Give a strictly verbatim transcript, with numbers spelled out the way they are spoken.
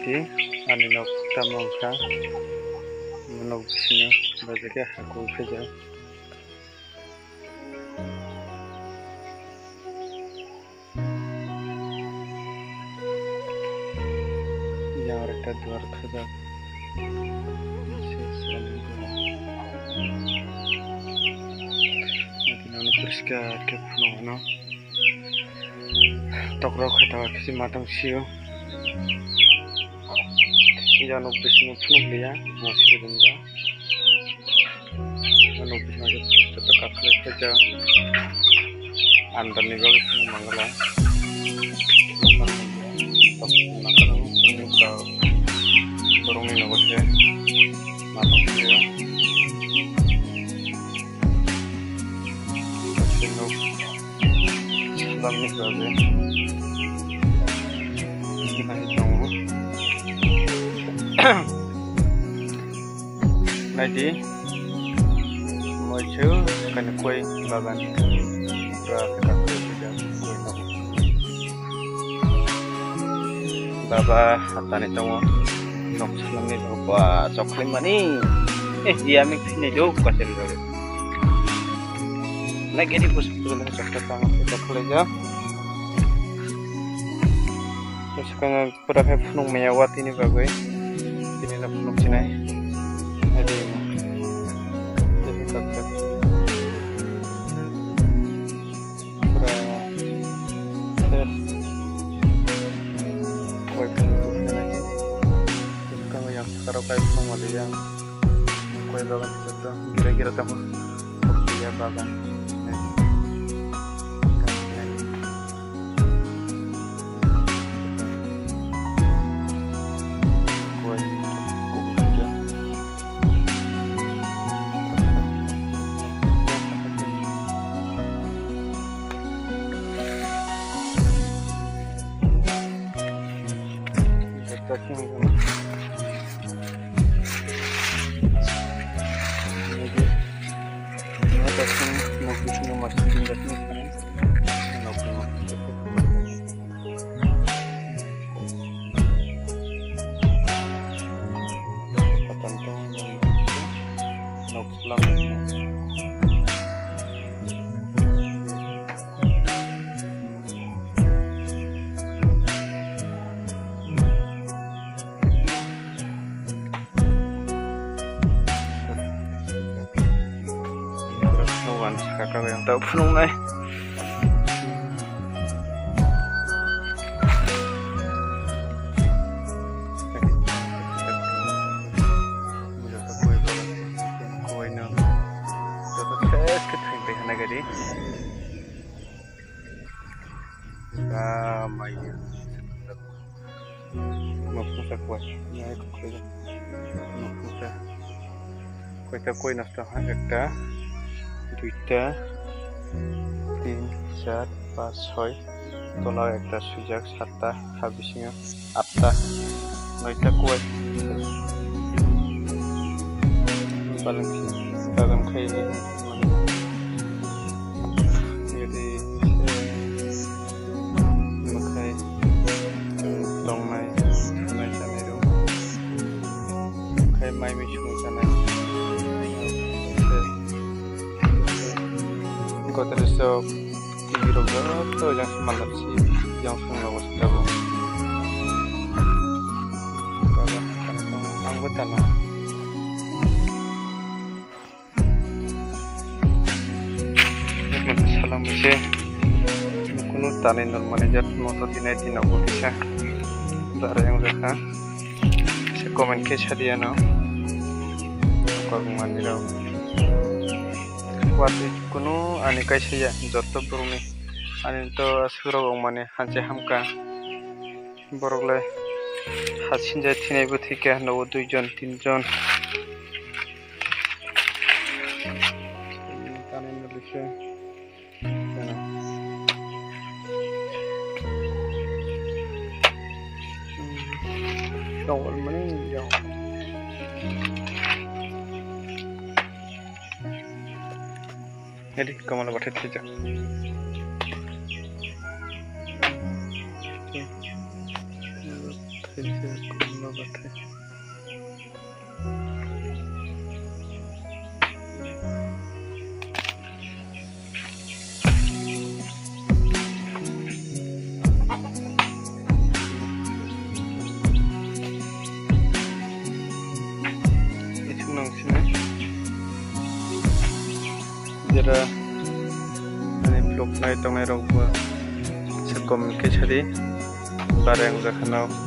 Ti ani nok tamo wngkha, nok bisingo bajikhe hakung khaijak. Yang rwkha duar khajak. Poriskar khe phunukno. Tokrok khe tower khe ma tong sio. Yang nok bisingo phunuk liya, mosri rinda. Ano bisingo joto kakhwlai khaijak. Andar ni bagwi phunuk mangala. Borokni nogo se ma tong phio. Kaisa nok salamni bagwi. Nai tongo. Naidi, moichu kani koi bagan. Pura khe kakhwlai swijak koi no. Baba hatani tongo. Nok salamni ba chokhlai mani. Eh, iya mi phine do katel do. Nai gedi bus bus chokhlai tang chokhlai ja. Bwskango. Pura khe phunuk maya watini bagwi. Tini no phunuk sinai. Adi. Pura. Koi phunuk sinai. Kang yang sekarang kai phunuk mali yang. Koi bagan kita gira gira tamo. Koi bagan. Phunuknai. Joto koi no, joto fresh khe thang bai hana gari. Ah, mai. Noksa koi. Nai koi. Noksa. Koita koi nosto ha, ekta, duita, tin, char, pas, soi. Tola ekta swijak, satta, ha bisingo. Atta, noita, koi. Balengsi, bagan khaini. Jadi, eh, makhai, tongnai, sanai, sanai rok. Khai mai mui sung sanai. Gotore sok. T V rok joto yang se manlak si yang song logo se tabuk. Ang bo tana. Salam se. Kunu tanai normal jat moto dinai dina bo kisa. Bara yang jakha. Se comment khe sadi ano. Kok mani rok. Watwi kunu ani kaisa ya joto borokni. Ani to aswk rok wngmani hanse hamkha. Borok le ha sinjai thinai bo thwikha, nogo dui jon, tin jon. Edi kamala bathai thwijak. Bathai. Ithum nang sini. Jera ani vlog nai tongnai rok bo sa comment khe sadi. Bare ang jakha no.